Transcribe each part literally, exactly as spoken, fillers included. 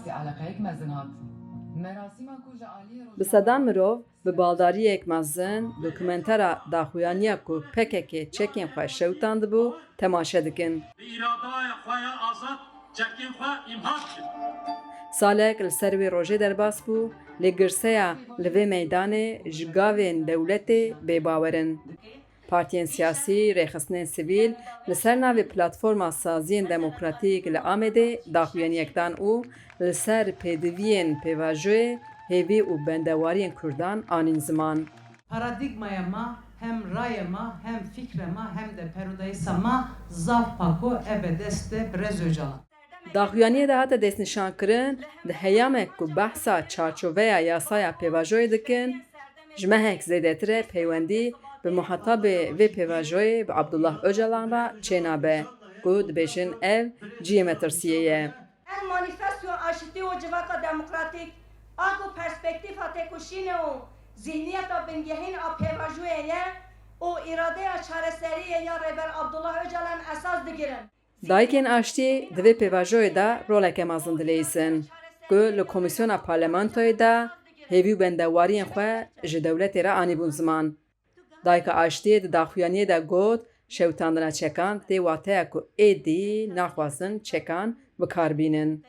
Sê eleqeyek mezin hat. Merasîma ku ji aliyê Bi sedan mirov bi baldariyek mezin dokumentera daxuyaniya ku P K K çekên xwe şewitandibû temaşe dikin. Bi îradaya xwe ya azad çekên xwe îmha dikin. Salek li ser wê rojê derbas bû, lê girseya li vê meydanê ji gavên dewletê bêbawer in. Partiyên siyasî, rêxistinên sivîl li ser navê Platforma Saziyên Demokratîk li Amedê daxuyaniyek dan û li ser pêdiviyên pêvajoyê hêvî û bendewariyên Kurdan anîn ziman. Paradîgmaya ma, hem raya ma, hem fikra ma, hem de perodayîsa ma zaf pak o, eve dest de Birêz Ocalan. Daxuyaniyê de hate destnîşankirin, di heyamek ku behsa çarçoveya yasaya pêvajoyê dikin, ji mehek zêdetir e peywendî bi muhatabê vê pêvajoyê bi Abdullah Ocalan re çênabe, ku dibêjin ev cihê metirsiyê ye. Ev manîfestoya aştî û civaka demokratîk a ku perspektîfa têkoşînê û zîhniyeta bingehîn a pêvajoyê ye û îradeya çareseriyê ya Rêber Abdullah Ocalan esas digirin. Dayikên aştiyê di vê pêvajoyê de roleke mezin dileyîzin, ku li Komîsyona Parlamentoyê de hêvî û bendewariyên xwe ji dewletê re anîbûn ziman. Dayika Aştiyê di daxuyaniyê de got, şewitandina çekan tê wateya ku êdî naxwazin çekan bi kar bînin.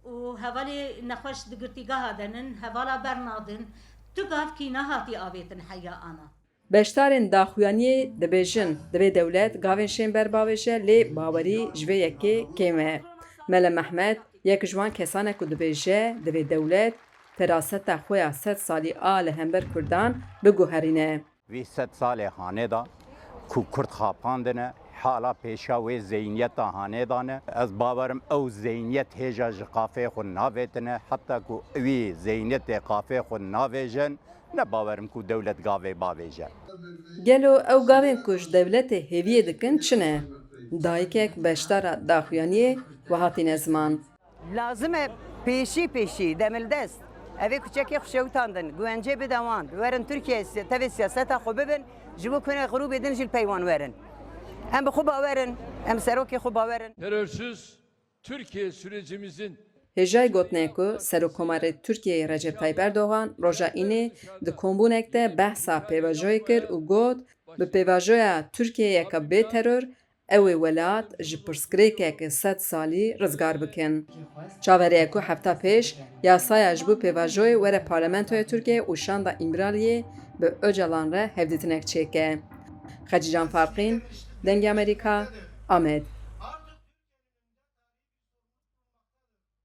Û hevalê nexweş di girtîgeha de nin, hevala bernadin, tu gavkî nehatî avêtin heya ana. Beşdarên daxuyaniyê dibêjin, divê dewlet gavên şên ber bavêje, lê bawerî ji vê yekê kêm e. Mele Mehmet yek ji wan kesan e ku dibêje, divê dewlet feraseta xwe ya sed salî a li hember Kurdan biguherîne. Vî sed salê hanê de ku Kurd xapandine, hala pêşa wê zeyniyeta hanê de ne. Ez bawerim ew zeyniyet hêja ji qafê xwe navêtine, heta ku wî zeyniyetê qafê xwe navêjin, ne bawerim ku dewlet gavê bavêje. Gelo ew gavên ku ji dewletê hêviyê dikin çi ne? Dayikek beşdara daxuyaniyê wiha tîne ziman. Lazim e pêşî pêşî demildest evê kuçekê xwe şewitandin, guvencê bide wan, werin Tirkiyeyê si-, tevê siyaseta xwe bibin, ji bo ku hinek grûbê din jî li pey wan werin. Em bi xwe bawer in, em serokê xwe bawer in. Terörsüz Türkiye sürecimizin Hêjayî gotinê ku Serokkomarê Tirkiyeyê Recep Tayyip Erdogan roja Înê di kombûnek de behsa pêvajoyê kir û got, bi pêvajoya Tirkiyeyeke bê teror, ew ê welat ji pirsgirêkeke sed salî rizgar bikin. Çaverê ye ku hefta pêş yasaya ji bo pêvajoyê were Parlamentoya Tirkiyeyê û Şanda Îmraliyê bi Ocalan re hevdîtinek çêke. Xecîcan Farqîn, Dengê Amerîka, Amed.